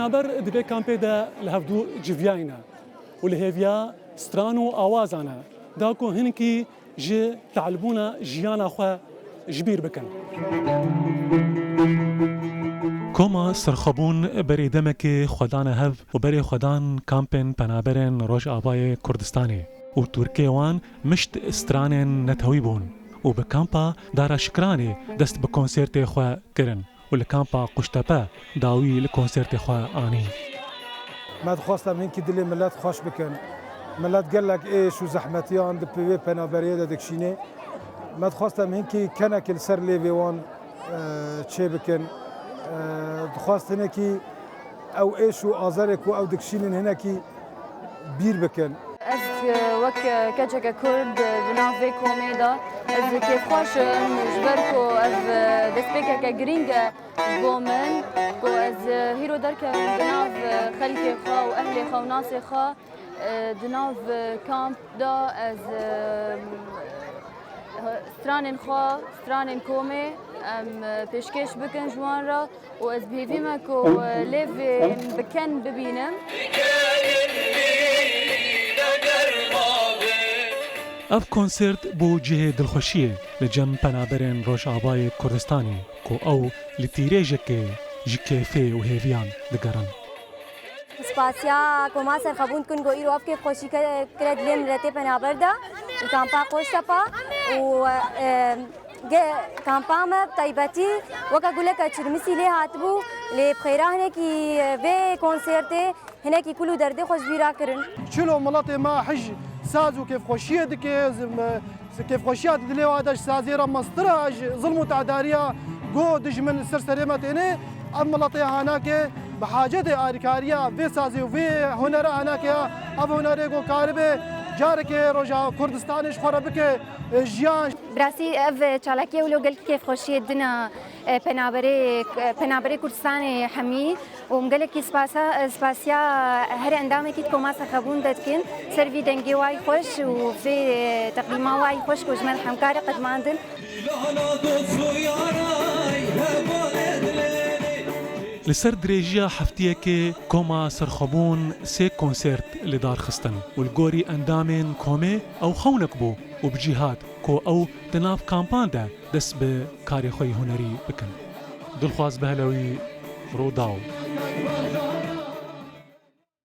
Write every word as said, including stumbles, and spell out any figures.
Penaber di vê kampê de li hevdû civiyayne û li hêviya stran û awazan e, da ku hinkî ji tehlbûna jiyana xwe ji bîr bikin. Koma Serxwebûn berê demekê xwe dane hev û berê xwe dan kampên penaberên Rojavayê Kurdistanê û tûrkê wan mişt stranên netewî bûn û bi kampa Dara Şikranê dest bi konsertê xwe kirin û li kampa Quştepe dawî li konsertê xwe anî. Me dixwest em hinkî dilê milet xweş bikin. Milet gelek êş û zehmetiyan di pê vê penaberiyê de dikişînê. Me dixwest em hinkî kenekê li ser lêvê wan, e, çê bikin. E, dixwest hinekî ew êş û azarê ku ew dikişînin hinekî bîr bikin. Ez, e, wek, e, keçeke Kurd, e, di nav vê komê de ez kêfxweş im ji ber ku ev, e, destpêkeke girîng e ji bo min ku ez, e, hîro derkevim di nav, e, xelkê xwe û ehlê xwe û nasê xwe, e, di nav, e, kamp de ez, e, stranên xwe, stranên komê em, e, pêşkêş bikin ji wan re. Û ez bi hêvî me ku lêvên bi ken bibînim. Ev konsert bû cihê dilxweşiyê li cem penaberên Rojavayê Kurdistanê ku ew li tîrêjekê ji kêfê û hêviyan digerin. Spasiya Koma Serxebûn dikin ku îro ev kêfxweşî ke-, kire dilê miletê penaber de û kampa Qoştepa û, e, Ge-, kampa me bi taybetî weke guleke çirmisî lê hatibû, lê bi xêra hinekî vê konsertê hinekî kul û derdê xwe ji bîra kirin. Çilo miletê me hij saz û kêfxweşiyê dike, zim-, kêfxweşiya di dilê wa de ji sazê re mestir e, ji zilm û tedariya ku dijmin li ser serê me têne. Ev miletê hanakê bi hacetê alîkariya vê sazê û vê hunere hanakê ye. Ev hunerê ku karibe carekê roja Kurdistanê ji xwe re bike, e, jiyan. Bi rastî ev çalakiyê wilo gelkî kêfxweşiyê dina, e, penaberê, e, penaberê Kurdistanê hemî û em gelekî spasa, e, spasiya her endamekî di Koma Serxebûn de dikin ser vî dengê way xweş û vê, e, teqdîma way xweş ku ji me re hemkar e qedimandin. Li ser dirêjiya heftiyekê Koma Serxwebûn sê konsert li dar xistin û li gorî endamên komê ew xewnek bû û bi cî hat ku ew di nav kampan de dest bi karê xwe yê hunerî bikin. Dilxwaz Behlewî, Rûdaw.